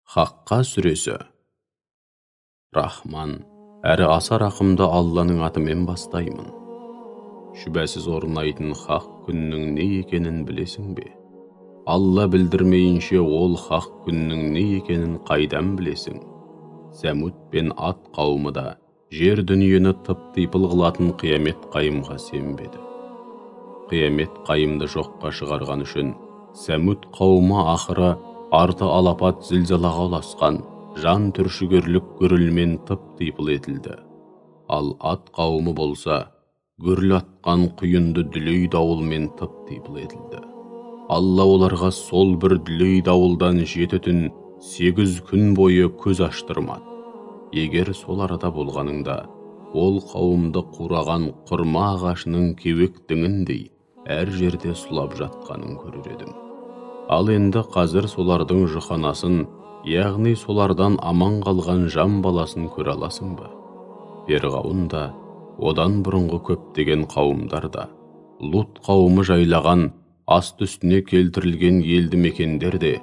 Хаққа сүресі. Рахман, әрі аса рақымды Алланың атымен бастаймын. Шүбәсіз орнайтын хақ күннің не екенін білесің бе? Алла білдірмейінше ол хақ күннің не екенін қайдан білесің? Сәмуд пен Ат қауымы да жер дүниені тып-типыл қылатын қиямет қайымға сенбеді. Қиямет қайымды жоққа шығарған үшін Сәмуд қауымы ақыры арты алапат зілзалаға ұласқан жан түршігерлік гүрілмен тып-типыл етілді. Ал Ат қауымы болса, гүріл атқан құйынды дүлей дауылмен тып-типыл етілді. Алла оларға сол бір дүлей дауылдан 7 түн, 8 күн бойы көз аштырмады. Егер сол арада болғаныңда, ол қауымды қураған құрма ағашының кеуек діңіндей әр жерде сұлап жатқанын көрер едің. Ал енді қазір солардың жұханасын, яғни солардан аман қалған жан баласын көре аласың ба? Перғауын да, одан бұрынғы көптеген қауымдар да, Лут қауымы жайлаған, асты үстіне келтірілген елді мекендер де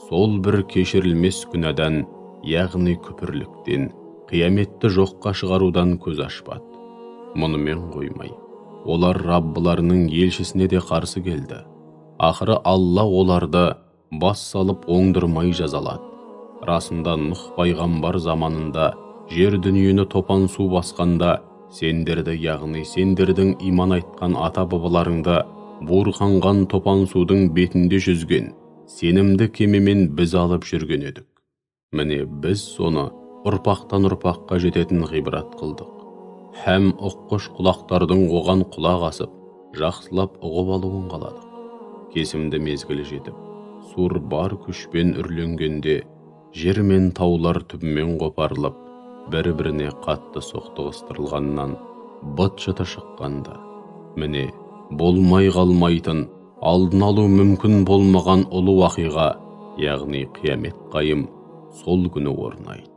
сол бір кешірілмес күнәдан, яғни күпірліктен, қияметті жоққа шығарудан көз ашпады. Мұнымен қоймай, олар Раббыларының елшісіне де қарсы келді. Ақыры Алла оларды бас салып оңдырмай жазалады. Расында Нұх пайғамбар заманында жер дүниені топан су басқанда сендерді, яғни сендердің иман айтқан ата-бабаларыңды буырқанған топан судың бетінде жүзген сенімді кемемен біз алып жүрген едік. Міне біз соны ұрпақтан ұрпаққа жететін ғибрат қылдық. Һәм ұққыш құлақтардың оған құлақ асып, жақсылап ұғып алуын қаладық. Кесімді мезгілі жетіп, сур бар күшпен үрленгенде, жер мен таулар түбімен қопарылып, бір-біріне қатты соқтығыстырылғаннан быт-шыты шыққанда, міне, болмай қалмайтын, алдын алу мүмкін болмаған ұлы уақиға, яғни қиямет қайым, сол күні орнайды.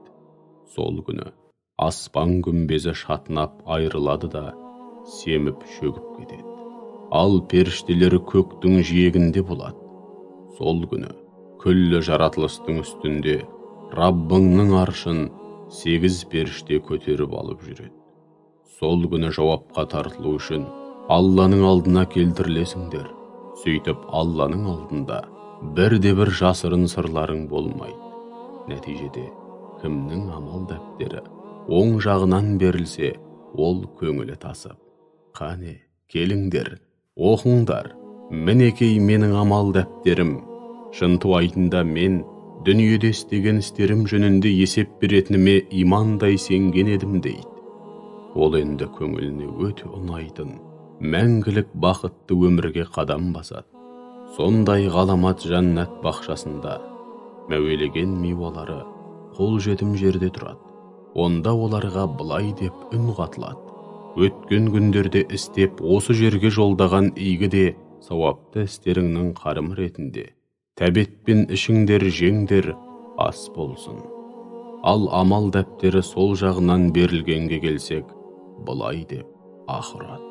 Сол күні аспан күмбезі шатынап айырылады да, семіп шөгіп кетеді. Ал періштелер көктің жиегінде болады. Сол күні күллі жаратылыстың үстінде Раббыңның аршын 8 періште көтеріп алып жүреді. Сол күні жауапқа тартылу үшін Алланың алдына келтірілесіңдер. Сөйтіп Алланың алдында бірде-бір жасырын сырларың болмайды. Нәтижеде кімнің амал дәптері оң жағынан берілсе, ол көңілі тасып, қане, келіңдер, оқыңдар, мінекей менің амал дәптерім. Шынтуайтында мен дүниеде істеген істерім жөнінде есеп беретініме имандай сенген едім дейді. Ол енді көңіліне өте ұнайтын, мәңгілік бақытты өмірге қадам басады. Сондай ғаламат жәннат бақшасында мәуелеген миуалары қол жетім жерде тұрады. Онда оларға былай деп үн қатылады: өткен күндерде істеп осы жерге жолдаған игі де сауапты істеріңнің қарымы ретінде тәбетпен ішіңдер, жеңдер, ас болсын. Ал амал дәптері сол жағынан берілгенге келсек, былай деп ах ұрады: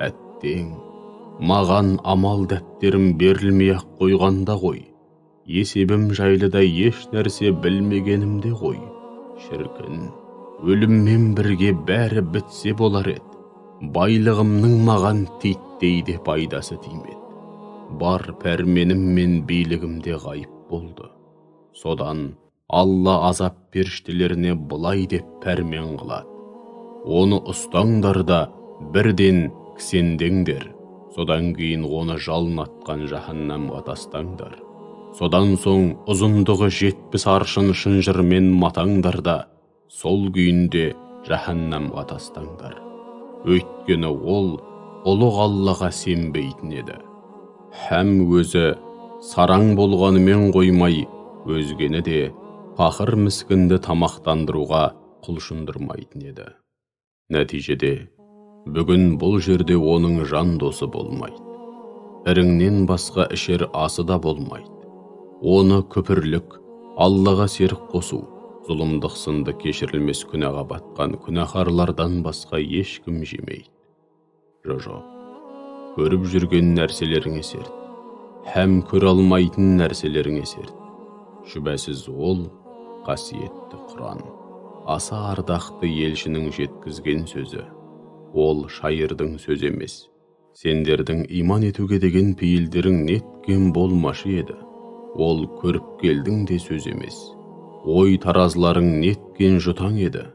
әттең, маған амал дәптерім берілмей-ақ қойғанда ғой, есебім жайлы да еш нәрсе білмегенімде ғой. Шіркін, өліммен бірге бәрі бітсе болар еді. Байлығымның маған титтей де пайдасы тимеді. Бар пәрменім мен билігім де ғайып болды. Содан Алла азап періштелеріне былай деп пәрмен қылады: оны ұстаңдар да бірден кісендеңдер. Содан кейін оны жалын атқан жаһаннамға тастаңдар. Содан соң ұзындығы 70 аршын шынжырмен матаңдар да, сол күйінде жаһаннамға тастаңдар. Өйткені ол ұлық Аллаға сенбейтін еді. Һәм өзі сараң болғанымен қоймай, өзгені де пақыр міскінді тамақтандыруға құлшындырмайтын еді. Нәтижеде бүгін бұл жерде оның жан досы болмайды. Іріңнен басқа ішер асы да болмайды. Оны күпірлік, Аллаға серік қосу, зұлымдық сынды кешірілмес күнәға батқан күнәһарлардан басқа ешкім жемейді. Жо-жоқ, көріп жүрген нәрселеріңе серт, һәм көре алмайтын нәрселеріңе серт. Шүбәсіз ол қасиетті Құран, аса ардақты елшінің жеткізген сөзі. Ол шайырдың сөзі емес. Сендердің иман етуге деген пейілдерің неткен болмашы еді. Ол көріпкелдің де сөзі емес. Ой таразыларың неткен жұтаң еді.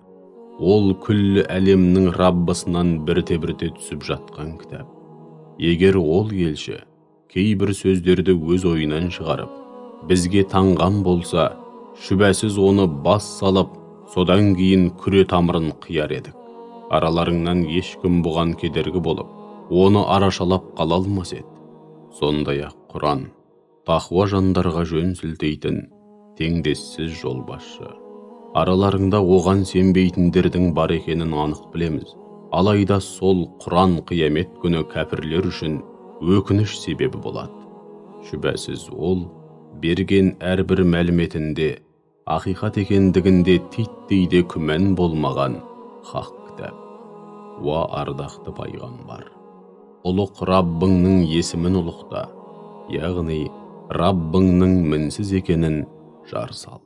Ол күллі әлемнің Раббысынан бірте-бірте түсіп жатқан кітап. Егер ол елші кейбір сөздерді өз ойынан шығарып, бізге таңған болса, шүбәсіз оны бас салып, содан кейін күре тамырын қияр едік. Араларыңнан ешкім бұған кедергі болып, оны арашалап қала алмас еді. Сондай-ақ Құран тақуа жандарға жөн сілтейтін теңдессіз жолбасшы. Араларыңда оған сенбейтіндердің бар екенін анық білеміз. Алайда сол Құран қиямет күні кәпірлер үшін өкініш себебі болады. Шүбәсіз ол берген әрбір мәліметінде ақиқат екендігінде титтей де күмән болмаған хақ кітап. Уа ардақты пайғамбар, ұлық Раббыңның есімін ұлықта, яғни Раббыңның мінсіз екенін жар сал.